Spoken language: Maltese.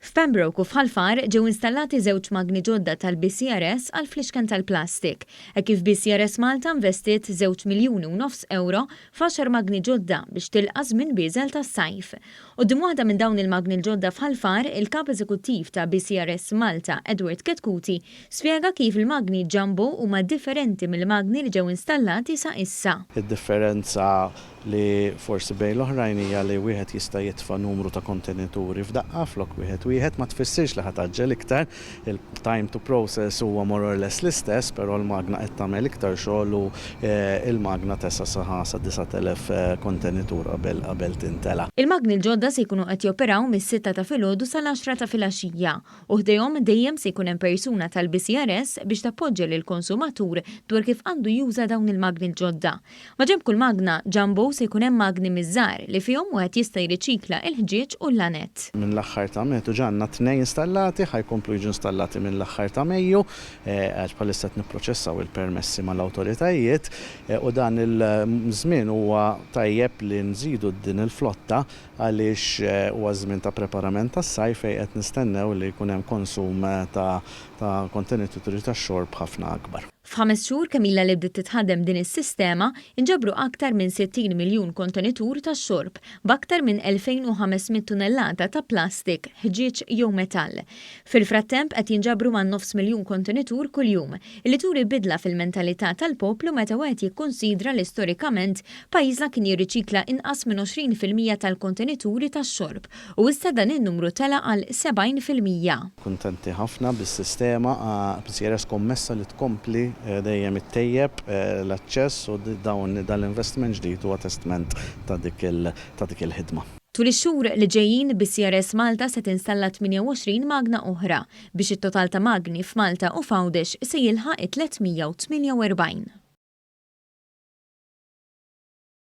F'Pembroke u f'Ħal Far ġew installati żewġ magni ġodda tal-BCRS għall-flixken tal-plastik, hekk kif BCRS Malta investiet żewġ miljuni u nofs ewro f'għaxar magni ġodda biex tilqa' żmien bieżel tas-sajf. Quddiem waħda minn dawn il-magni l-ġodda f'Ħal Far, il-Kap Eżekuttiv ta' BCRS Malta, Edward Chetcuti, spjega kif il-magni jumbo huma differenti mill-magni li ġew installati sa issa. Id-differenza li forsi bejn l-oħrajn hija li wieħed jista' jitfa' numru ta' kontenituri f'daqqa flok wieħed wieħed, ma tfissirx li ħa tgħaġġel iktar, il-time to process huwa more or less l-istess, però l-magna qed tagħmel iktar xogħol u l-magna tesa' sa 9,000 kontenitur qabel qabel tintela'. Il-magni l-ġodda se jkunu qed joperaw mis-sitta ta' filgħodu sal-għaxra ta' filgħaxija u ħdejhom dejjem se jkun hemm persuna tal-BCRS biex tappoġġja lill-konsumatur dwar kif għandu juża dawn il-magni l-ġodda. Maġenb kull magna jumbo se jkun hemm magni miż-żgħar li fihom wieħed jista' jirriċikla l-ħġieġ u l-laned. Minn l-aħħar ta' Mejju ġa għandna tnejn installati, ħa jkomplu jiġu installati minn l-aħħar ta' Mejju, għax bħalissa qed nipproċessaw il-permessi mal-awtoritajiet u dan il-żmien huwa tajjeb li nżidu din il-flotta għaliex huwa żmien ta' preparament tas-sajf fejn qed nistennew li jkun hemm konsum ta' kontenituri tax-xorb ħafna akbar. F'ħames xhur kemm ilha li bdiet titħaddem din is-sistema, inġabru aktar minn 60 miljun kontenitur tax-xorb, b'aktar minn 2,500 tunnellata ta' plastik, ħġieġ jew metall. Fil-frattemp qed jinġabru man-nofs miljun kontenitur kuljum, li turi bidla fil-mentalità tal-poplu meta wieħed jikkunsidra li storikament pajjiżna kien jirriċikla inqas minn 20% tal-kontenituri tax-xorb u issa dan in-numru tela' għal 70%. Kuntenti ħafna bis-sistema, BCRS kommessa li tkompli dejjem ittejjeb l-aċċess u dawn dan l-investiment ġdid huwa testment ta' dik il-ħidma. Tul ix-xhur li ġejjin, BCRS Malta se tinstalla 28 magna oħra biex it-total ta' magni f'Malta u f'Għawdex se jilħaq it-348.